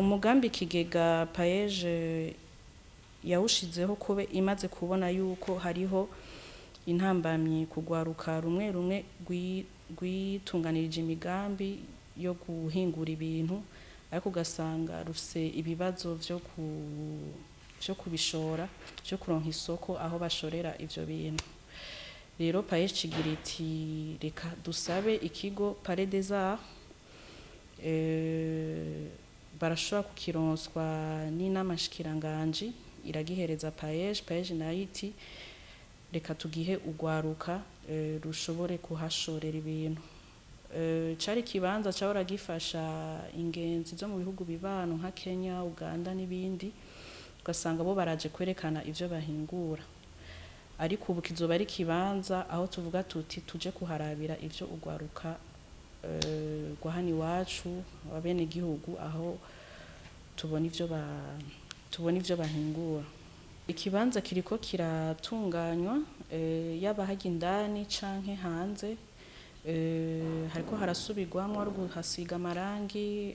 Umugambi ikigega PAEEJ yawushizeho kube imaze kubona yuko hariho intambamyi kugwaruka rumwe rumwe rwitunganirije imigambi yo guhingura ibintu, ariko ugasanga rufise ibibazo vyo kubishora, vyo kuronka isoko aho bashorera ivyo bintu. Rero PAEEJ igira iti: "Reka dusabe ikigo Palais des Arts." Barashobora kukironswa n'inama nshikiranganji, iragihereza PAEEJ. PAEEJ nayo iti: "Reka tugihe urwaruka rushobore kuhashorera ibintu." Cari ikibanza cahora gifasha ingenzi zo mu bihugu bibano nka Kenya, Uganda n'ibindi, ugasanga bo baraje kwerekana ivyo bahingura. Ariko ubu kizoba ari ikibanza aho tuvuga tuti tuje kuharabira ivyo urwaruka rwa hano iwacu, abenegihugu, aho tubona ivyo bahingura. Ikibanza kiriko kiratunganywa, yaba harya indani canke hanze, hariko harasubirwamwo, ari guhasiga amarangi,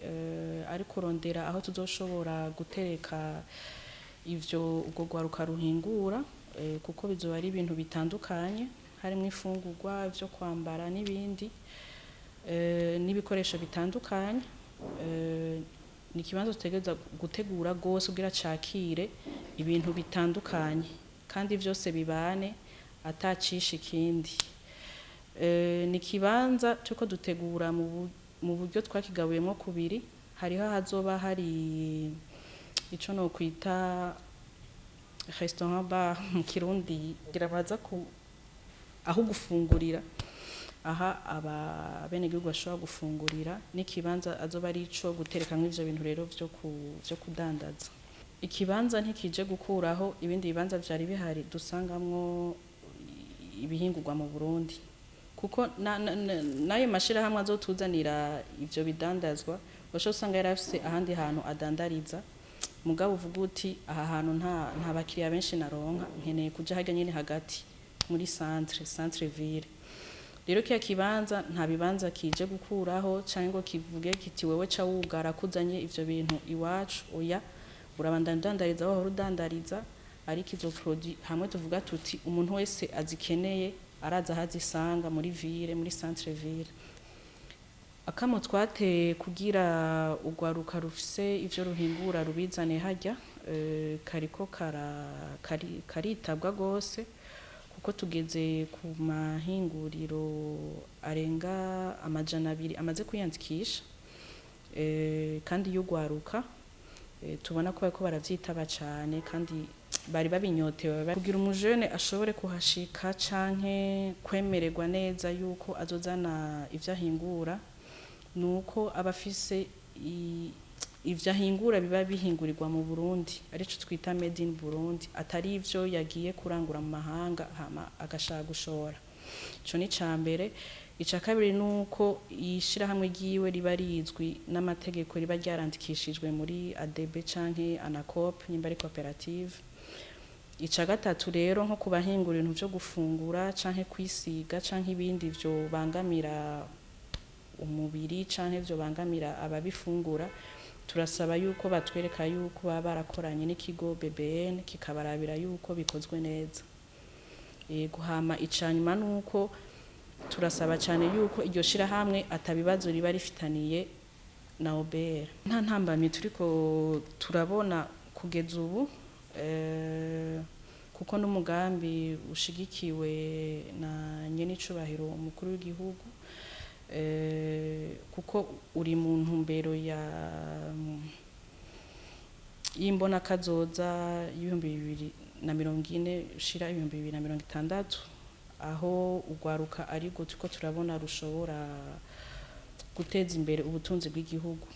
ari kurondera aho tuzoshobora gutereka ivyo urwo rwaruka ruhingura, kuko bizoba ari ibintu bitandukanye, harimwo imfungurwa, ivyo kwambara n'ibindi, n'ibikoresho bitandukanye. Ni ikibanza dutegerezwa gutegura gose kugira cakire ibintu bitandukanye kandi vyose bibane atacishe ikindi. Ni ikibanza turiko dutegura mu buryo twakigabuyemwo kubiri: hariho ahazoba hari ico nokwita restaurant bar mu Kirundi, ngira baza ku aho gufungurira, aha abenegihugu bashobora gufungurira, n'ikibanza azoba ari ico guterekamwo ivyo bintu rero vyo kudandaza. Ikibanza ntikije gukuraho ibindi bibanza vyari bihari dusangamwo ibihingurwa mu Burundi, kuko n'ayo mashirahamwe azotuzanira ivyo bidandazwa bashobora usanga yari afise ahandi hantu adandariza, mugabo uvuga uti: "Aha hantu nta bakiriya benshi naronka, nkeneye kuja harya nyene hagati muri centre ville." Rero kiya kibanza nta bibanza kije gukuraho canke ngo kivuge kiti: "Wewe ca wugara kuzanye ivyo bintu iwacu." Oya, urabandanya udandariza aho wahora udandariza, ariko izo produit hamwe tuvuga tuti umuntu wese azikeneye araza aho azisanga muri ville, muri centre ville. Akamo twateye kugira urwaruka rufise ivyo ruhingura rubizane harya, kariko karitabwa gose, kuko tugeze ku mahinguriro arenga 200 amaze kwiyandikisha, kandi y'urwaruka. Tubona ko bariko baravyitaba cane kandi bari babinyotewe. Kugira umujene ashobore kuhashika canke kwemererwa neza yuko azozana ivyo ahingura, nuko aba afise ivyo ahingura biba bihingurirwa mu Burundi, arico twita made in Burundi, atari ivyo yagiye kurangura mu mahanga hama agashaka gushora. Ico ni ica mbere. Ica kabiri nuko ishirahamwe ryiwe riba rizwi n'amategeko, riba ryarandikishijwe muri ADB canke ANACOOP nyimba ari koperative. Ica gatatu rero, nko kubahingura ibintu vyo gufungura canke kwisiga canke ibindi vyo bangamira umubiri canke vyo bangamira ababifungura, turasaba yuko batwereka yuko baba barakoranye n'ikigo BBN, kikabarabira yuko bikozwe neza. Yego. Hama icanyuma nuko turasaba cyane yuko iryo shirahamwe atabibazo riba rifitaniye na OBR. Nta ntambamyi turiko turabona kugeza ubu, kuko n'umugambi ushigikiwe na nyenicubahiro umukuru w'igihugu, kuko uri mu ntumbero ya y'imbonakazoza y'2040 ushira 2060, aho urwaruka ariko turiko turabona rushobora guteza imbere ubutunzi bw'igihugu.